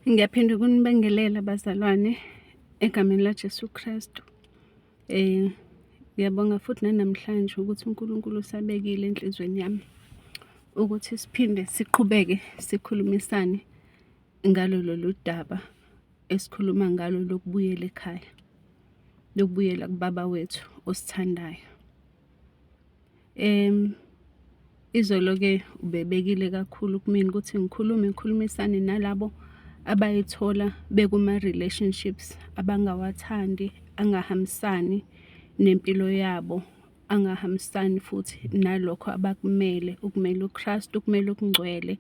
Ngiyaphinda ukunibingelela bazalwane egameni laJesu Kristu. Ngiyabonga futhi nanamhlanje ukuthi uNkulunkulu usabekile enhliziyweni yami ukuthi siphinde siqhubeke sikhulumisane ngalo lolu daba esikhuluma ngalo lokubuyela ekhaya, lokubuyela kuBaba wethu osithandayo. Izolo-ke ubebekile kakhulu kumina ukuthi ngikhulume ngikhulumisane nalabo abayithola bekuma-relationships abangawathandi, angahambisani nempilo yabo, angahambisani futhi nalokho abakumele, ukumele uKristu, ukumele okungcwele,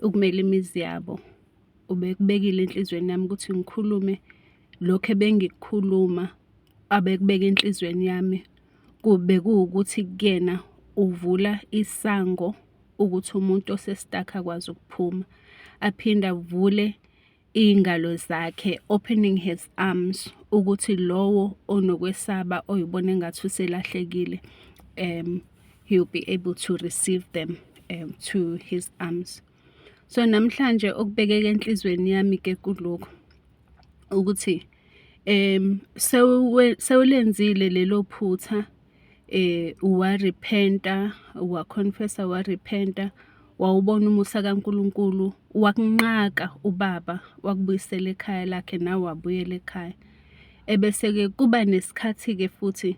ukumele imizi yabo. Ubekubekile enhliziyweni yami ukuthi ngikhulume lokhu ebengikukhuluma abekubeke enhliziyweni yami. Bekuwukuthi kuyena uvula isango ukuthi umuntu ose-stuck akwazi ukuphuma. Aphinde avule iy'ngalo zakhe, opening his arms, ukuthi lowo onokwesaba oyibona engathi uselahlekile, he'll be able to receive them to his arms. So namhlanje okubekeka enhliziyweni yami-ke kulokhu ukuthi sewulenzile lelo phutha, wa-repent-a, wa-confess-a, wa-repent-a, wawubona umusa kaNkulunkulu, wakunqaka uBaba, wakubuyisela ekhaya lakhe, nawe wabuyela ekhaya. Ebese-ke kuba nesikhathi-ke futhi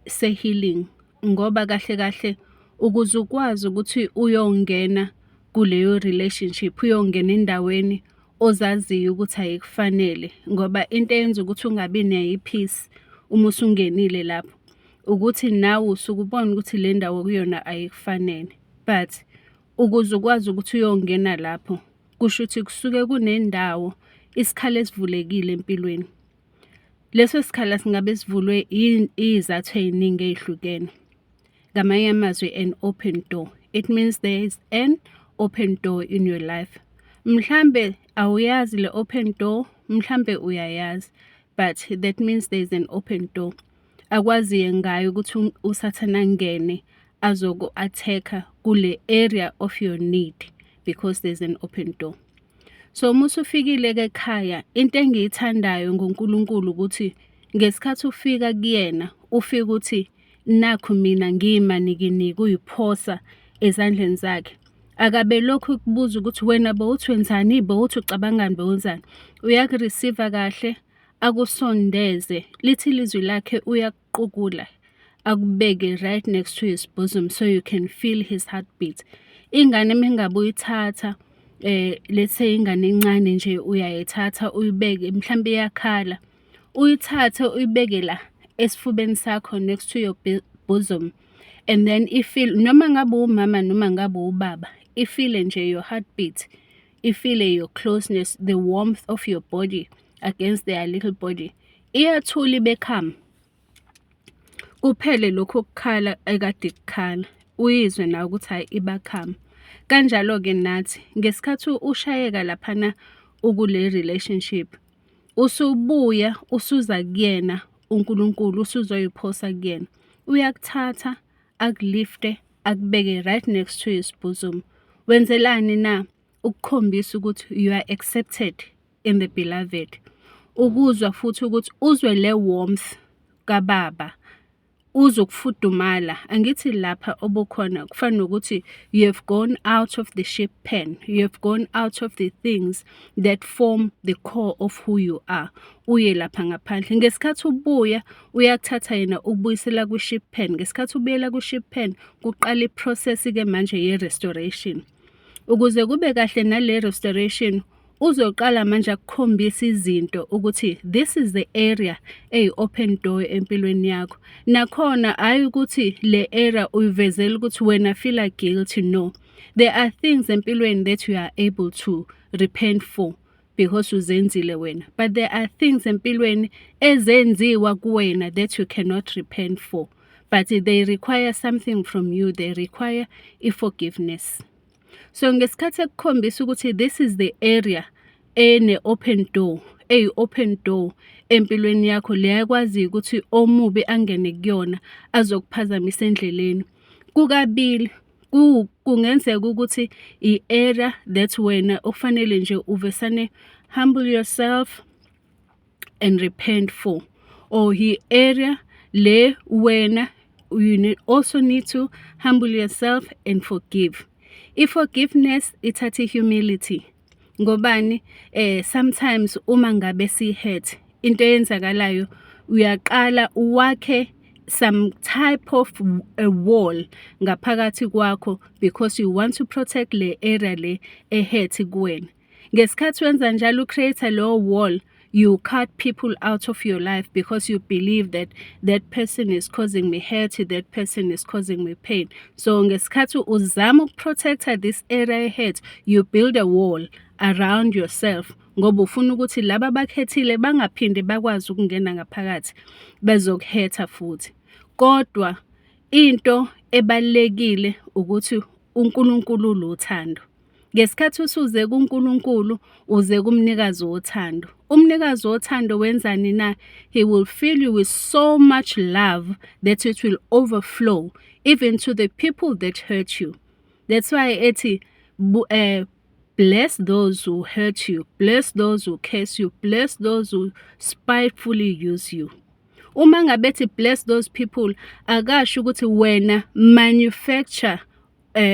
se-healing, ngoba kahle kahle ukuze ukwazi ukuthi uyongena kuleyo relationship, uyongena endaweni ozaziyo ukuthi ayikufanele, ngoba into eyenza ukuthi ungabi nayo i-peace uma usungenile lapho, ukuthi nawe usuke ubona ukuthi le ndawo okuyona ayikufanele. But ukuze ukwazi ukuthi uyongena lapho, kusho ukuthi kusuke kunendawo, isikhala esivulekile empilweni. Leso sikhala singabe sivulwe iy'zathu ey'ningi ey'hlukene. Ngamanye amazwi, an open door. It means there is an open door in your life. Mhlambe awuyazi le open door, mhlambe uyayazi, but that means there is an open door. Akwaziyo ngayo ukuthi uSathane angene azoku-attack-a kule area of your need because there's an open door. So uma usufikile-ke ekhaya, into engiyithandayo ngoNkulunkulu ukuthi ngesikhathi ufika kuyena, ufike uthi nakhu mina ngiyimanikiniki, uyiphosa ezandleni zakhe. Akabe lokhu ekubuza ukuthi wena bowuthi wenzani, bowuthi ucabangani, bowenzani. Uyaku-receive-a kahle, akusondeze. Lithi ilizwi lakhe uyakuqukula, akubeke right next to his bosom so you can feel his heartbeat. Ingane mengabe uyithatha, let's say ingane encane nje, uyayithatha uyibeke, mhlambe iyakhala, uyithathe uyibeke la esifubeni sakho next to your bosom and then i-feel, noma ngabe umama noma ngabe ubaba, i-feel nje your heartbeat, i-feel your closeness, the warmth of your body against their little body. Iyathula, ibe calm. Kuphele lokhu okukhala ekade kukhala, uyizwe nawe ukuthi hhayi, iba calm. Kanjalo-ke nathi ngesikhathi ushayeka laphana ukule relationship, usubuya usuza kuyena uNkulunkulu, usuzoyiphosa kuyena. Uyakuthatha, aku-lift-e, akubeke right next to his bosom. Wenzelani na? Ukukhombisa ukuthi you are accepted in the beloved. Ukuzwa futhi ukuthi uzwe le warmth kaBaba, uzwe ukufudumala. Angithi lapha obukhona kufana nokuthi you have gone out of the sheep pen, you have gone out of the things that form the core of who you are. Uye lapha ngaphandle. Ngesikhathi ubuya, uyakuthatha yena ukubuyisela kwi-sheep pen. Ngesikhathi ubuyela kwi-sheep pen, kuqala i-process-ke manje ye-restoration. Ukuze kube kahle nale restoration, uzoqala manje akukhombise izinto ukuthi this is the area eyi-open door empilweni yakho. Nakhona hhayi ukuthi le area uyivezela ukuthi wena feel guilty, no. There are things empilweni that you are able to repent for because uzenzile wena. But there are things empilweni ezenziwa kuwena that you cannot repent for. But they require something from you, they require i-forgiveness. So ngesikhathi ekukhombisa ukuthi this is the area ene-open door, eyi-open door empilweni yakho, le akwaziyo ukuthi omubi angene kuyona azokuphazamisa endleleni. Kukabili. Kungenzeka ukuthi i-area that wena okufanele nje uvesane humble yourself and repent for, or i-area le wena you also need to humble yourself and forgive. I-forgiveness ithatha i-humility. Ngobani? Sometimes uma ngabe si-hurt, into eyenzakalayo uyaqala wakhe some type of a wall ngaphakathi kwakho because you want to protect le area le e-hurt kuwena. Ngesikhathi wenza njalo, u-create lowo wall, you cut people out of your life because you believe that that person is causing me hurt, that person is causing me pain. So ngesikhathi uzama uku-protect-a this area e-hurt, you build a wall around yourself ngoba ufuna ukuthi laba abakhethile bangaphinde bakwazi ukungena ngaphakathi bezoku-hurt-a futhi. Kodwa into ebalulekile ukuthi uNkulunkulu uluthando. Ngesikhathi usuze kuNkulunkulu, uze kumnikazi wothando. Umnikazi wothando wenzani na? He will fill you with so much love that it will overflow even to the people that hurt you. That's why ethi bless those who hurt you, bless those who curse you, bless those who spitefully use you. Uma ngabe ethi bless those people, akasho ukuthi wena manufacture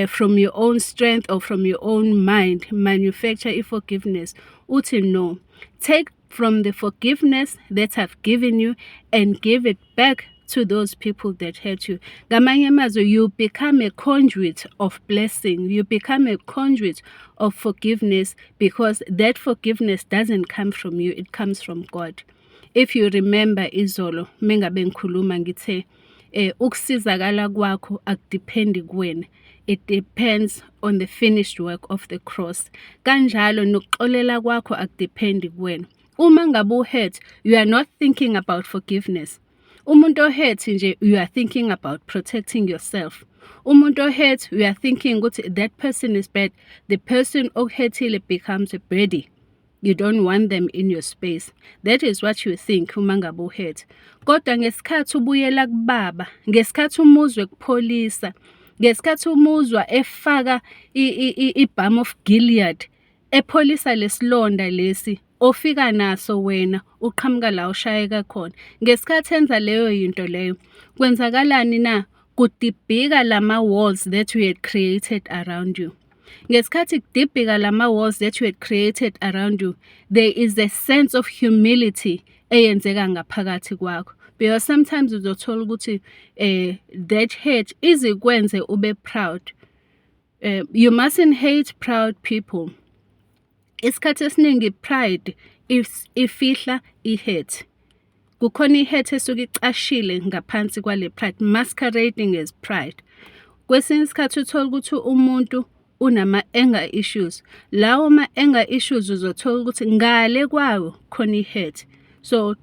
from your own strength or from your own mind, manufacture i-forgiveness. Uthi no, take from the forgiveness that I've given you and give it back to those people that hurt you. Ngamanye amazwi, you become a conduit of blessing, you become a conduit of forgiveness, because that forgiveness doesn't come from you, it comes from God. If you remember izolo mengabe ngikhuluma, ngithe ukusizakala kwakho aku-depend-i kuwena, it depends on the finished work of the cross. Kanjalo nokuxolela kwakho aku-depend-i kuwena. Uma ngabe u-hurt, you are not thinking about forgiveness. Umuntu o-hurt nje, you are thinking about protecting yourself. Umuntu o-hurt, you are thinking ukuthi that person is bad. The person oku-hurt-ile becomes a baddie. You don't want them in your space. That is what you think uma ngabe u-hurt. Kodwa ngesikhathi ubuyela kubaba, ngesikhathi umuzwa ekupholisa, ngesikhathi umuzwa efaka i-balm of Gilead, epholisa lesilonda lesi ofika naso wena uqhamuka la ushayeka khona. Ngesikhathi enza leyo yinto leyo, kwenzakalani na? Kudibhika lama walls that we had created around you. Ngesikhathi kudibhika lama walls that you had created around you, there is a sense of humility eyenzeka ngaphakathi kwakho. Because sometimes uzothola ukuthi that hurt izikwenze ube proud. You mustn't hate proud people. Isikhathi esiningi pride ifihla i-hurt. Kukhona i-hurt esuke icashile ngaphansi kwale pride, masquerading as pride. Kwesinye isikhathi uthola ukuthi umuntu unama-anger issues. Lawo ma-anger issues uzothola ukuthi ngale kwawo khona i-hurt. So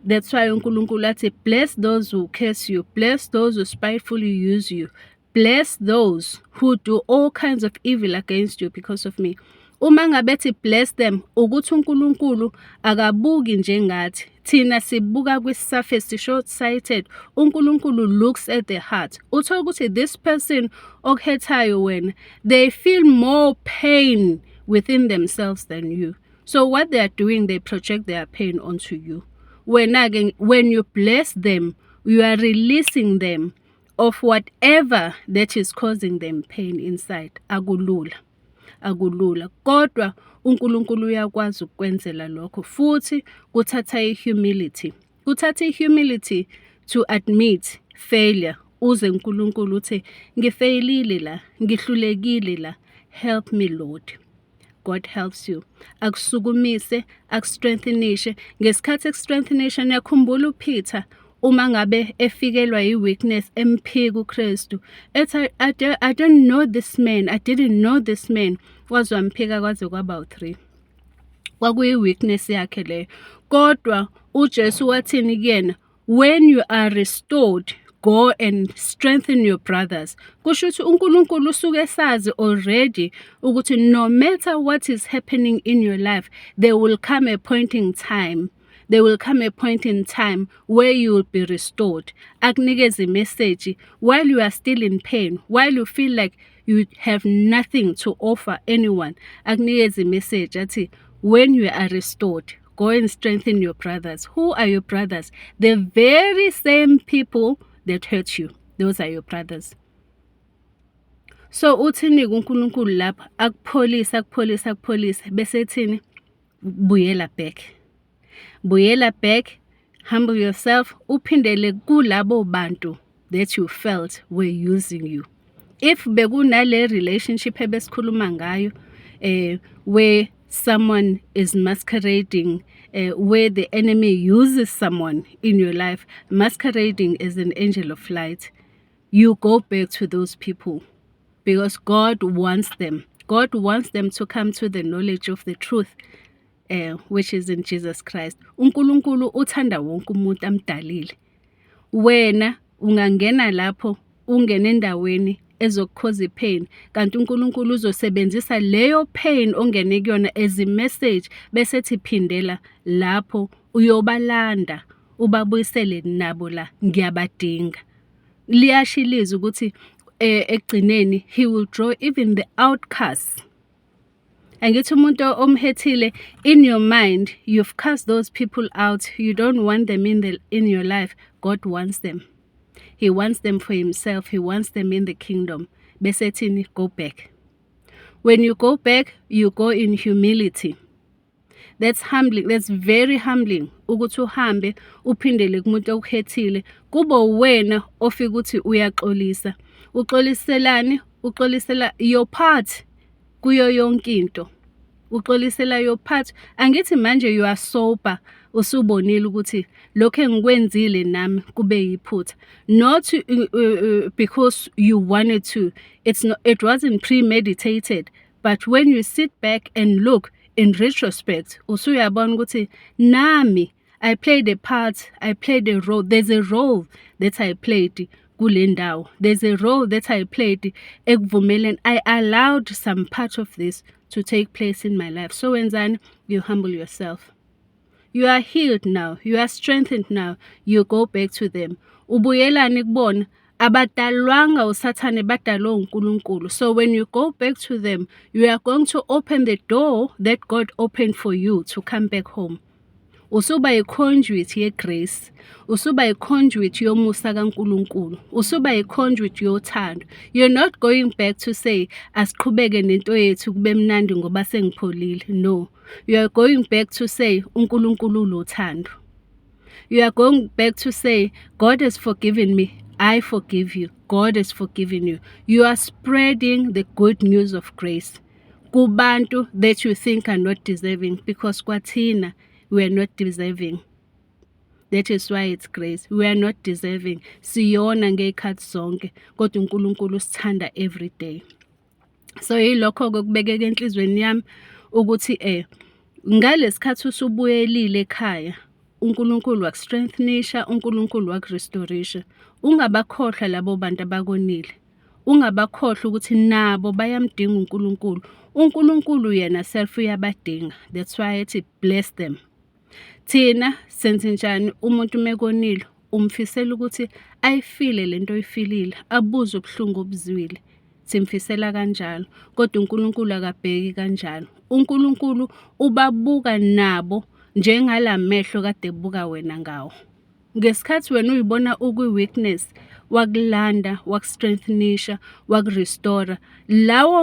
that's why uNkulunkulu athi bless those who curse you, bless those who spitefully use you, bless those who do all kinds of evil against you because of me. Uma ngabe ethi bless them, ukuthi uNkulunkulu akabuki njengathi. Thina sibuka kwi-surface, short sighted. UNkulunkulu looks at the heart. Uthola ukuthi this person oku-hurt-ayo wena, they feel more pain within themselves than you. So what they are doing, they project their pain onto you. Wena-ke, when you bless them, you are releasing them of whatever that is causing them pain inside. Akulula, akulula, kodwa uNkulunkulu uyakwazi ukukwenzela lokho. Futhi kuthatha i-humility, kuthatha i-humility to admit failure, uze uNkulunkulu uthi ngi-fail-ile la, ngihlulekile la, help me, Lord. God helps you, akusukumise, aku-strengthen-ishe. Ngesikhathi eku-strengthen-isha, niyakhumbula uPeter uma ngabe efikelwa i-weakness, emphika uKristu, ethi I don't know this man, I didn't know this man. Waze wamphika kwaze kwaba u-3. Kwakuyi-weakness yakhe leyo. Kodwa uJesu wathini kuyena? "When you are restored, go and strengthen your brothers." Kusho ukuthi uNkulunkulu usuke esazi already ukuthi no matter what is happening in your life, there will come a point in time There will come a point in time where you will be restored. Akunikeze i-message while you are still in pain, while you feel like you have nothing to offer anyone. Akunikeze i-message athi, "When you are restored, go and strengthen your brothers." Who are your brothers? The very same people that hurt you. Those are your brothers. So uthini uNkulunkulu lapha? Akupholise, akupholise, akupholise, bese ethini? Buyela back. Buyela back, humble yourself, uphindele kulabo bantu that you felt were using you. If bekunale relationship ebesikhuluma ngayo, where someone is masquerading, where the enemy uses someone in your life masquerading as an angel of light, you go back to those people because God wants them. God wants them to come to the knowledge of the truth, which is in Jesus Christ. UNkulunkulu uthanda wonke umuntu amdalile. Wena ungangena lapho, ungene endaweni ezoku-cause i-pain, kanti uNkulunkulu uzosebenzisa leyo pain ongene kuyona as a message, bese ethi phindela lapho, uyobalanda, ubabuyisele nabo la, ngiyabadinga. Liyasho ilizwi ukuthi ekugcineni he will draw even the outcasts. Angithi umuntu om-hurt-ile, in your mind you've cast those people out, you don't want them in your life. God wants them. He wants them for himself. He wants them in the kingdom. Bese ethini? Go back. When you go back, you go in humility. That's humbling, that's very humbling ukuthi uhambe uphindele kumuntu oku-hurt-ile, kube uwena ofika uthi uyaxolisa. Uxoliselani? Uxolisela your part kuyo yonke into. Uxolisela your part. Angithi manje you are sober, usubonile ukuthi lokhu engikwenzile nami kube yiphutha. Not because you wanted to, it's not, it wasn't premeditated, but when you sit back and look in retrospect, usuyabona ukuthi nami I played a part, I played a role. There's a role that I played kule ndawo. There's a role that I played ekuvumeleni. I allowed some part of this to take place in my life. So wenzani? You humble yourself. You are healed now. You are strengthened now. You go back to them. Ubuyelani kubona? Abadalwanga uSathane, badalwe uNkulunkulu. So when you go back to them, you are going to open the door that God opened for you to come back home. Usuba yi-conduit ye-grace, usuba yi-conduit yomusa kaNkulunkulu, usuba yi-conduit yothando. You're not going back to say, "Asiqhubeke nento yethu kube mnandi ngoba sengipholile." No, you are going back to say uNkulunkulu ulothando. You are going back to say, "God has forgiven me, I forgive you. God has forgiven you." You are spreading the good news of grace kubantu that you think are not deserving, because kwathina we are not deserving. That is why it's grace. We are not deserving. Siyona ngey'khathi zonke, kodwa uNkulunkulu usithanda every day. So yilokho-ke okubekeka enhliziyweni yami ukuthi ngalesikhathi usubuyelile ekhaya, uNkulunkulu waku-strengthen-isha, uNkulunkulu waku-restore-isha. Ungabakhohlwa labo bantu abakonile. Ungabakhohlwa ukuthi nabo bayamdinga uNkulunkulu. UNkulunkulu yena self uyabadinga. That's why ethi bless them. Thina senzenjani? Umuntu mekonile, umfisela ukuthi ayi-feel-e lento oyi-feel-ile, abuzwe ubuhlungu obuzwile. Simfisela kanjalo, kodwa uNkulunkulu akabheki kanjalo. UNkulunkulu ubabuka nabo njengala mehlo kade ebuka wena ngawo. Ngesikhathi wena uy'bona ukwi-weakness, wakulanda, waku-strengthen-isha, waku-restore-a. Lawo